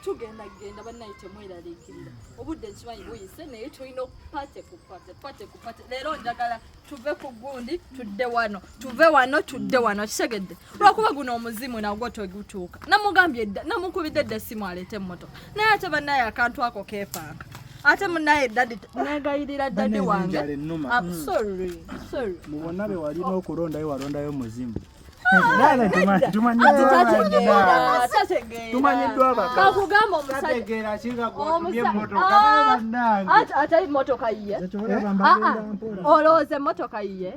Tugenda genda bannaye, temweraliikirira. Obudde nkimanyi buyise, naye tulina party ku party, party ku party. Leero njagala tuve ku gundi tudde wano, tuve wano tudde wano, kitegedde? Lwakuba guno omuzimu nagwo tegutuuka. Namugambye dda, namukubidde dda essimu aleete emmotoka, naye ate bannaye akantu ako keepanka. Ate munaye daddy, negayirira daddy Bannaye wange. enjala ennuma. Ah, sorry, sorry. Mu bonna be walina okulondayo, walondayo muzimu. Tategeera, tategeera. Tumanyiddwa abakazi. Kakugamba omusajja Tategeera kinga gwotumye Omusa- emmotoka. Ah, Bannange. ate ate emmotoka yiye. Ah, ah. Olowooza emmotoka yiye?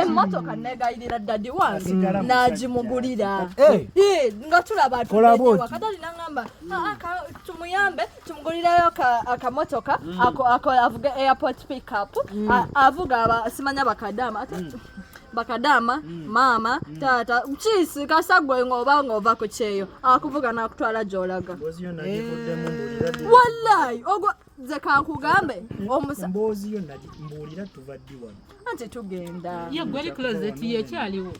Emmotoka negayirira daddy wange Asigala n'agimugulira. Eh. Eh, nga tulaba. Kola bw'oti. Kadali nangamba, "Ah, ah, tumuyambe tumugulireyo akamotoka ako ako avuge airport pickup." Avuga aba simanya bakadama, ate bakadama, maama, taata, kiisi kasagwe ng'oba ng'ova ku kyeyo, akuvuga n'akutwala gy'olaga. Emboozi yo nagivuddemu, mbuulira ddi? Wallayi ogwo nze kankugambe omusa Emboozi yo mbuulira, tuva ddi wano? Anti tugenda. Ye gweri closet ye ekyaliwo?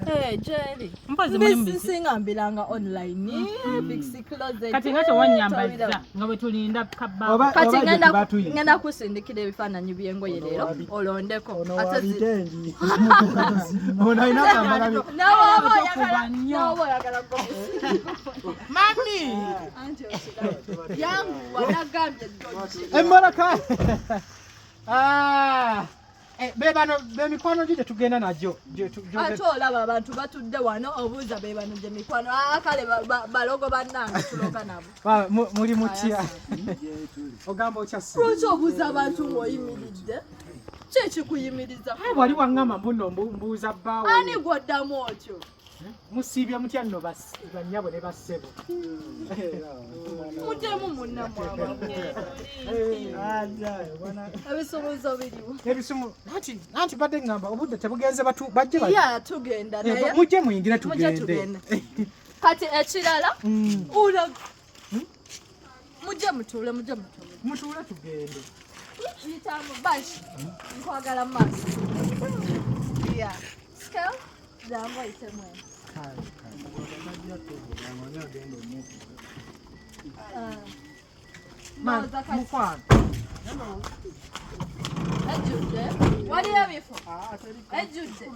Eh, gyeri. Mpozi mulimu biki? Nsinga mbiranga online, Bixi Closet. Kati nga tewanyambaza nga bwe tulinda kabba. Kati Oba gye tuba tuyita. ngenda kusindikira ebifaananyi by'engoye leero olondeko. Ono Ate wa bitengi, Ono alina kwambala Nawe oba Tokuba oyagala, nnyo. nawe oba oyagala Mami! Anti okiraba. Yanguwa, nagambye ddogi. Emmotoka! Ah! Eh, be bano bemikwano gyo gye tugenda nagyo. Ate olaba abantu batudde wano, obuuza be bano gye mikwano. Ah, kale balogo bannange, tuloga nabo. Muli mutya? Ogamba otya ssebo? Lwaki obuuza abantu ng'oyimiridde? Ki ekikuyimiriza? Aye, wali waŋŋamba mbuno mbuuza bbaawe. Ani gw'oddamu otyo? Musiibye mutya nno bannyabo ne bassebo? Mutemu munnammwe abamu. Ebisumuzo biriwo? Ebisumu anti badde ŋŋamba obudde tebugenze, batu bajje Ya, tugenda. Eh, Naye mujje muyingire. Mujje Tugende. tugende. Kati ekirala, ula mujje mutuule, mujje mutuule. Mutuule tugende. Yitamu bash, nkwagala mu maaso. Ya scale, jangu oyitemu eno. Ah. Ndowooza kati Mukwano. Ejjudde, waliyo ebifo, ejjudde.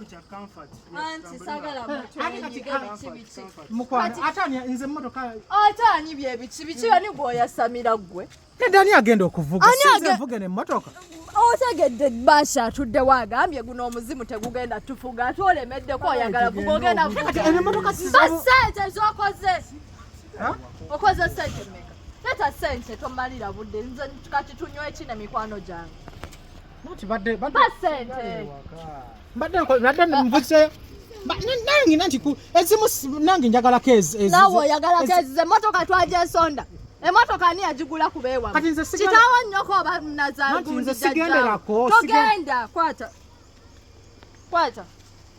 Anti sagala mutwenyiga biki biki. Mukwano, ate ani nze emmotoka? Ate ani byebiki biki? Ani gwoyasamira ggwe? Nedda, ani agenda okuvuga? Ani Sinze nvuge nemmotoka. Otegedde, basha atuddewo agambye guno omuzimu tegugenda tufuga, ate olemeddeko, oyagala vuga, ogenda Kati vuga. eno emmotoka Ba sente zokoze, okoze sente mmeka? Leta sente, tomalira budde. Nze kati tunywe ki ne mikwano gyange? Anti badde Ba sente. Mbadde nvuze nange nanti ku ezimu nange njagalako Naawe oyagalako ezize. Emmotoka twagyesonda, emmotoka ani yagigula ku beewamu? Kati nze Kitaawo, nnyoko oba Anti nze nazagundi? sigenderako, Togenda, kwata, kwata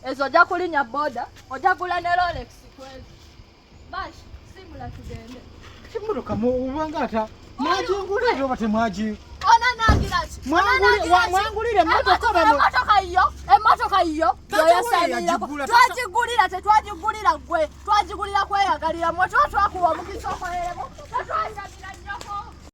ezo, ojja kulinya boda, ojja gula ne Rolex kwezo. Bash, simula tugende. Emmotoka ubanga ata mwagingulire oba temwagi Ona nagira ki? Mwangulire emmotoka oba Emmotoka yo, emmotoka yo. Taata we Yoyasamirako. yagigula, Twagigulira, tetwagigulira gwe, twagigulira kweyagalira mwe. Tuba twakuwa omukisa okoleremu.